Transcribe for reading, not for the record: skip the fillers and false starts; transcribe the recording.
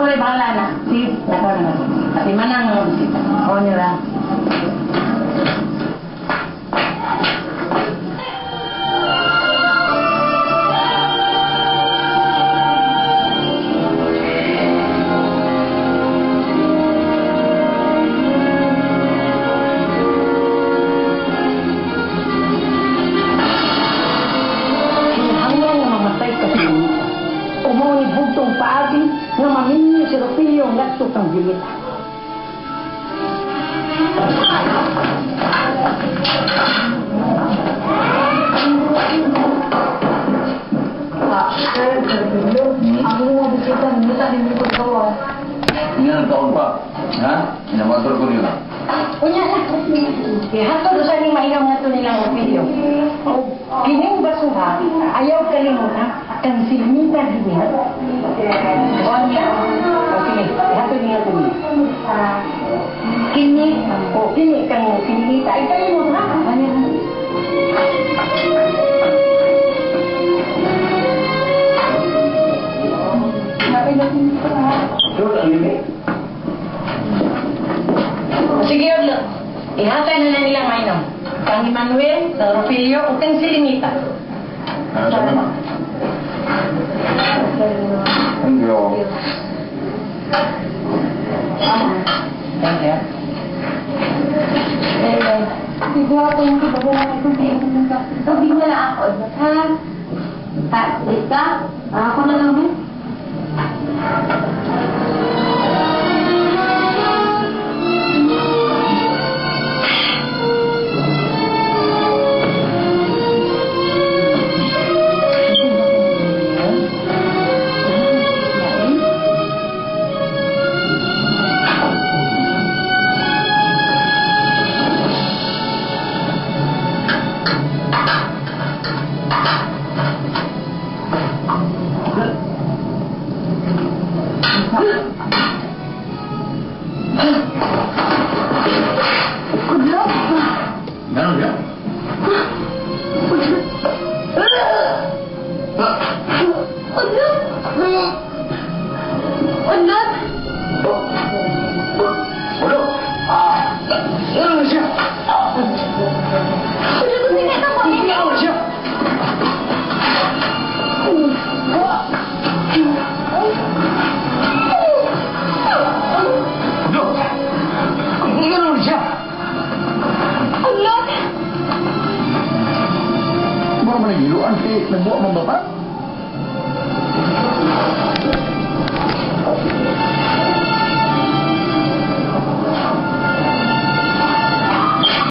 Ako rin bahala na. Sige, lakaw na lang. At imanang mga bisita. Oo nila. Kinahanglan nga mamatay ka sa Lunita. O mao ni bugtong paagi nga maminyo si Rupilio ngadto kang Julita. Sir, Sergio, ang mga bisita, nangita din ko gawa. Hindi na taon pa. Ha? Inamotor ko nila. Unya na. Ihatod sa ning mainom nga to nilang Rupilio. O kining basuha, ayaw kalimot ha. Kang silmita din niya. O niya. O sige, ihatod niya to niya. Kini, o kini kang silmita. Ay kalimot ha. Ano na? Sure, ang limi. Sige, Odlo. Ihatay na na nilang mainom. Kang Emmanuel, kang Rufilio, o kang Silimita. Ah, salamat. Thank you. Thank you. Siguro ko yung Tubig na lang ako, ha? Ha, wait ka? Ako na lang, eh.